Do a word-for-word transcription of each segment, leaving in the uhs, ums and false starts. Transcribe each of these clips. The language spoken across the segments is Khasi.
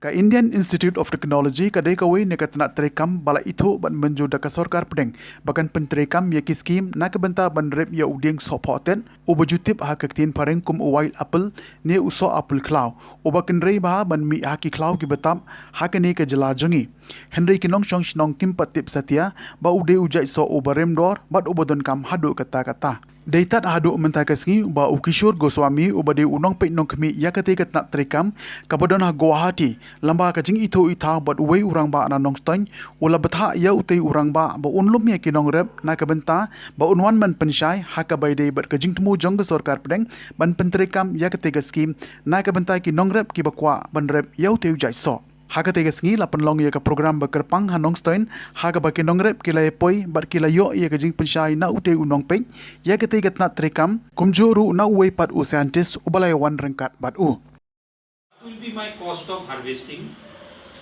Ka Indian Institute of Technology ka dei kawei na ka tnat treikam ba la ithuh bad mynjur da ka sorkar pdeng ba kan pyntreikam ïa ki skim na ka bynta ban rep ïa u dieng sohphoh tet uba ju tip ha ka ktien phareng kum u wild apple ne u soh apple khlaw, uba kynrei bha ban mih ha ki khlaw kiba tap ha kane ka jylla jong ngi. Hynrei ki nongshong shnong kim pat tip satia ba u dei u jait soh uba rem dor bad uba donkam haduh katta katta. Dei tad haduh mynta ka sngi ba u Kishore Goswami uba dei u nongpeit nongkhmih ïa katei ka tnat treikam kaba don ha Guwahati, lymda ka jingithuh ithaw bad uwei u rangbah na Nongstoiñ, u la bthah ïa utei u rangbah ba un lum ïa ki nongrep na ka bynta ba un wan ban pynshai ha kaba ïadei bad ka jingthmu jong ka sorkar pdeng ban pyntreikam ïa katei ka skim na ka bynta ki nongrep kiba kwah ban rep ïa utei u jait soh. Ha katei ka sngi la pynlong ïa ka program ba kyrpang ha Nongstoiñ, ha kaba ki nongrep ki la ïa poi bad ki la ïoh ïa ka jingpynshai na utei u nongpeit ïa katei ka tnat treikam, kumjuh ruh na uwei pat u scientist uba la ïa wan ryngkat bad u. What will be my cost of harvesting?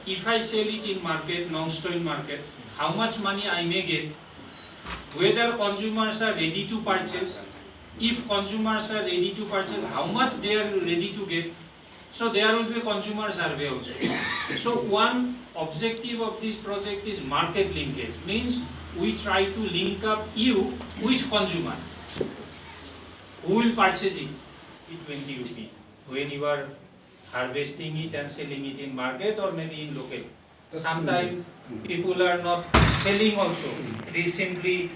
If I sell it in market, Nongstoiñ market, how much money I may get? Whether consumers are ready to purchase? If consumers are ready to purchase, how much they are ready to get? So there will be a consumer survey also. So one objective of this project is market linkage, means we try to link up you with consumer who will purchase it with twenty rupees when you are harvesting it and selling it in market or maybe in local. Sometimes people are not selling also. It is simply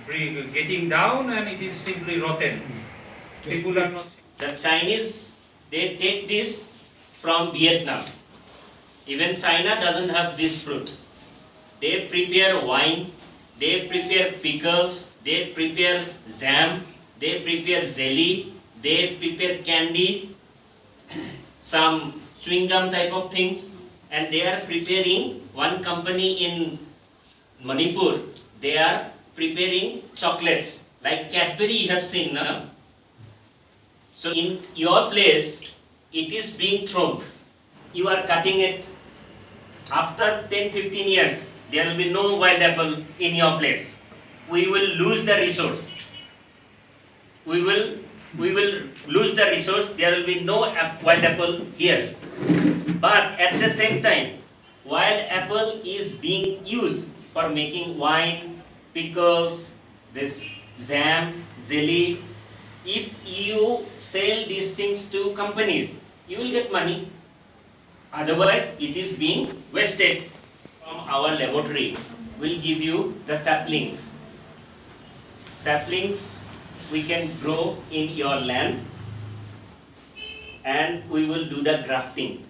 bre- getting down and it is simply rotten. People are not. The Chinese, they take this from Vietnam. Even China doesn't have this fruit. They prepare wine, they prepare pickles, they prepare jam, they prepare jelly, they prepare candy, some chewing gum type of thing, and they are preparing, one company in Manipur, they are preparing chocolates like Cadbury you have seen, na? So in your place, it is being thrown. You are cutting it. After ten fifteen years, there will be no wild apple in your place. We will lose the resource. We will, we will lose the resource. There will be no ap- wild apple here. But at the same time, wild apple is being used for making wine, pickles, this jam, jelly. If you sell these things to companies, you will get money. Otherwise, it is being wasted. From our laboratory, we'll give you the saplings. Saplings we can grow in your land, and we will do the grafting.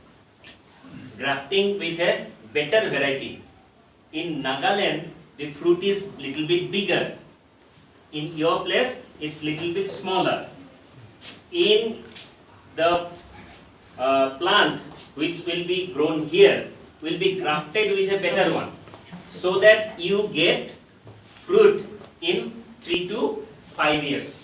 Grafting with a better variety. In Nagaland, the fruit is little bit bigger. In your place, it's little bit smaller. In the uh, plant which will be grown here will be grafted with a better one, so that you get fruit in three to five years.